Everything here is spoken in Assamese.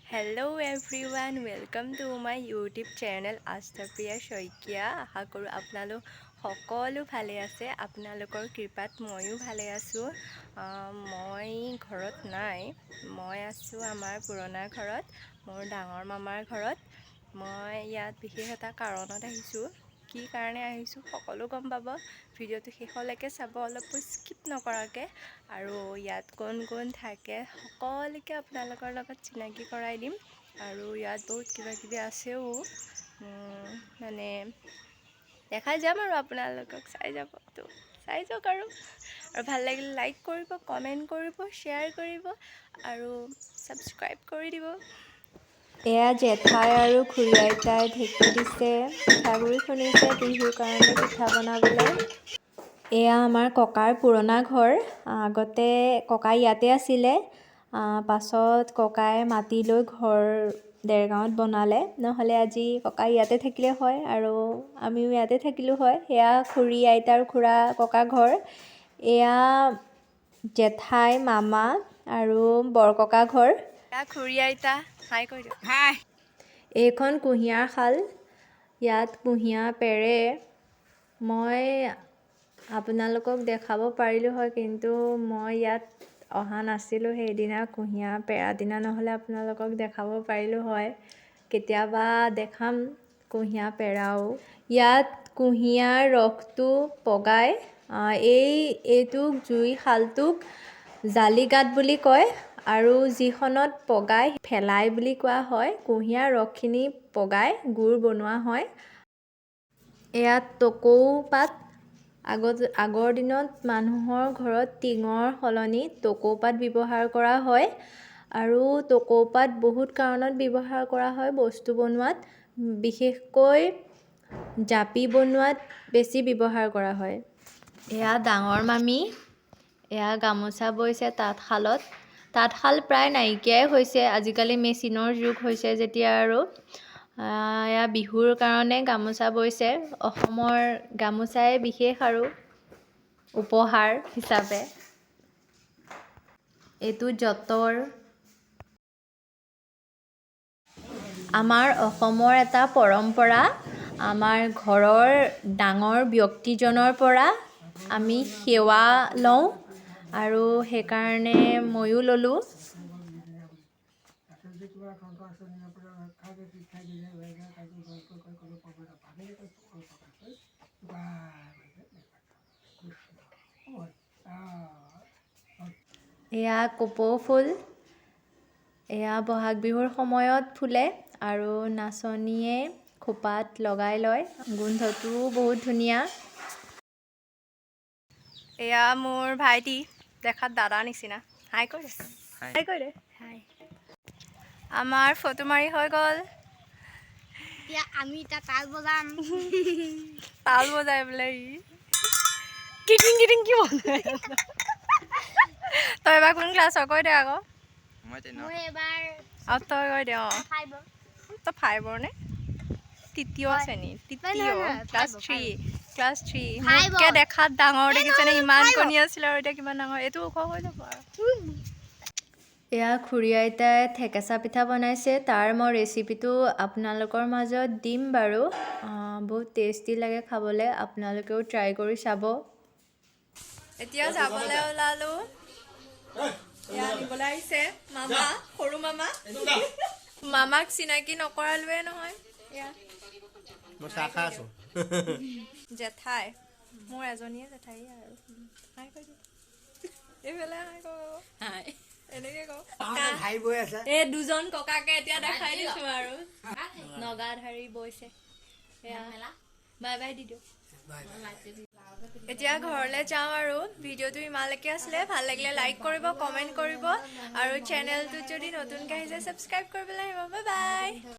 Hello everyone, welcome to my YouTube channel Asthapriya Saikia. আশা কৰোঁ আপোনালোক সকলো ভালে আছে। আপোনালোকৰ কৃপাত ময়ো ভালে আছোঁ। মই ঘৰত নাই, মই আছোঁ আমাৰ পুৰণা ঘৰত, মোৰ ডাঙৰ মামাৰ ঘৰত। মই ইয়াত বিশেষ এটা কাৰণত আহিছোঁ। কি কাৰণে আহিছোঁ সকলো গম পাব, ভিডিঅ'টো শেষলৈকে চাব, অলপো স্কিপ নকৰাকৈ। আৰু ইয়াত কোন কোন থাকে সকলোকে আপোনালোকৰ লগত চিনাকি কৰাই দিম। আৰু ইয়াত বহুত কিবা কিবি আছেও, মানে দেখাই যাম আৰু আপোনালোকক, চাই যাব তো চাই যাওক। আৰু আৰু ভাল লাগিলে লাইক কৰিব, কমেণ্ট কৰিব, শ্বেয়াৰ কৰিব আৰু ছাবস্ক্ৰাইব কৰি দিব। এয়া জেঠাই আৰু খুৰী আইতাই ঢেঁকী দিছে, পিঠাগুড়ি খুন্দিছে বিহুৰ কাৰণে পিঠা বনাবলৈ। এয়া আমাৰ ককাৰ পুৰণা ঘৰ। আগতে ককাই ইয়াতে আছিলে, পাছত ককাই মাটি লৈ ঘৰ দেৰগাঁৱত বনালে। নহ'লে আজি ককাই ইয়াতে থাকিলে হয় আৰু আমিও ইয়াতে থাকিলোঁ হয়। সেয়া খুৰী আইতা আৰু খুৰা ককা ঘৰ। এয়া জেঠাই, মামা আৰু বৰককা ঘৰ। এয়া খুৰী আইতা, হাই কৈ দিয়ক। হাই। এইখন কুঁহিয়াৰ শাল, ইয়াত কুঁহিয়াৰ পেৰে। মই আপোনালোকক দেখাব পাৰিলোঁ হয়, কিন্তু মই ইয়াত অহা নাছিলোঁ সেইদিনা কুঁহিয়াৰ পেৰা দিনা, নহ'লে আপোনালোকক দেখাব পাৰিলোঁ হয়। কেতিয়াবা দেখাম কুঁহিয়াৰ পেৰাও। ইয়াত কুঁহিয়াৰ ৰসটো পগাই এইটোক জুই শালটোক জালিগাঁত বুলি কয় আৰু যিখনত পগাই ফেলাই বুলি কোৱা হয়। কুঁহিয়াৰ ৰসখিনি পগাই গুৰ বনোৱা হয়। এয়া টকৌ পাত। আগৰ দিনত মানুহৰ ঘৰত টিঙৰ সলনি টকৌপাত ব্যৱহাৰ কৰা হয় আৰু টকৌপাত বহুত কাৰণত ব্যৱহাৰ কৰা হয় বস্তু বনোৱাত, বিশেষকৈ জাপি বনোৱাত বেছি ব্যৱহাৰ কৰা হয়। এয়া ডাঙৰ মামী, এয়া গামোচা বৈছে তাঁতশালত। তাঁতশাল প্ৰায় নাইকিয়াই হৈছে, আজিকালি মেচিনৰ যুগ হৈছে যেতিয়া। আৰু এয়া বিহুৰ কাৰণে গামোচা বৈছে। অসমৰ গামোচাই বিশেষ আৰু উপহাৰ হিচাপে। এইটো যঁতৰ। আমাৰ অসমৰ এটা পৰম্পৰা, আমাৰ ঘৰৰ ডাঙৰ ব্যক্তিজনৰ পৰা আমি সেৱা লওঁ আৰু সেইকাৰণে ময়ো ল'লোঁ। এয়া কপৌ ফুল, এয়া বহাগ বিহুৰ সময়ত ফুলে আৰু নাচনীয়ে খোপাত লগাই লয়। গোন্ধটোও বহুত ধুনীয়া। এয়া মোৰ ভাইটি, দেখাত দাদা নিচিনা। হাই কৈ দে, হাই কৈ দে। হাই। আমাৰ ফটো মাৰি হৈ গ'ল। এতিয়া আমি এতিয়া তাল বজাম। তাল বজাই বোলে ই। কিটিং কিটিং কি বজাই? তই এবাৰ কোন ক্লাছৰ কৈ দে আকৌ। মই এবাৰ আৰু তই কৈ দে। অঁ। ফাইভৰ। তই ফাইভৰ নে তৃতীয় হয়। শ্ৰেণী? তৃতীয়। নহয়, ক্লাছ ফাইভৰ, থ্ৰী, ক্লাছ থ্ৰী। ফাইভৰ। মোতকৈ দেখাত ডাঙৰ দেখিছেনে? নহয়, ইমান ফাইভৰ। কণী আছিলে আৰু এতিয়া কিমান ডাঙৰ। এইটো ওখ হৈ যাব আৰু। এয়া খুৰী আইতাই থেকেচা পিঠা বনাইছে। তাৰ মই ৰেচিপিটো আপোনালোকৰ মাজত দিম বাৰু। বহুত টেষ্টি লাগে খাবলৈ, আপোনালোকেও ট্ৰাই কৰি চাব। এতিয়া যাবলৈ ওলালো। এয়া নিবলৈ আহিছে মামা, সৰু মামা। মামাক চিনাকি নকৰালোৱে নহয়। এয়া মই চাহ খাই আছো। জেঠাই, মোৰ এজনীয়ে জেঠাই আৰু। হাই কৈ দিওঁ এইফালে, হাই কওঁ। হাই। এনেকে কওঁ। ভাই বৈ আছে। এই দুজন ককাকে এতিয়া দেখাই দিছো আৰু নগাধাৰী বৈছে। এয়া বাই বাই দি দিওঁ। এতিয়া ঘৰলৈ যাওঁ আৰু ভিডিঅ'টো ইমানলৈকে আছিলে। ভাল লাগিলে লাইক কৰিব, কমেণ্ট কৰিব আৰু চেনেলটোত যদি নতুনকৈ আহিছে ছাবস্ক্ৰাইব কৰিবলৈ আহিব। Bye bye.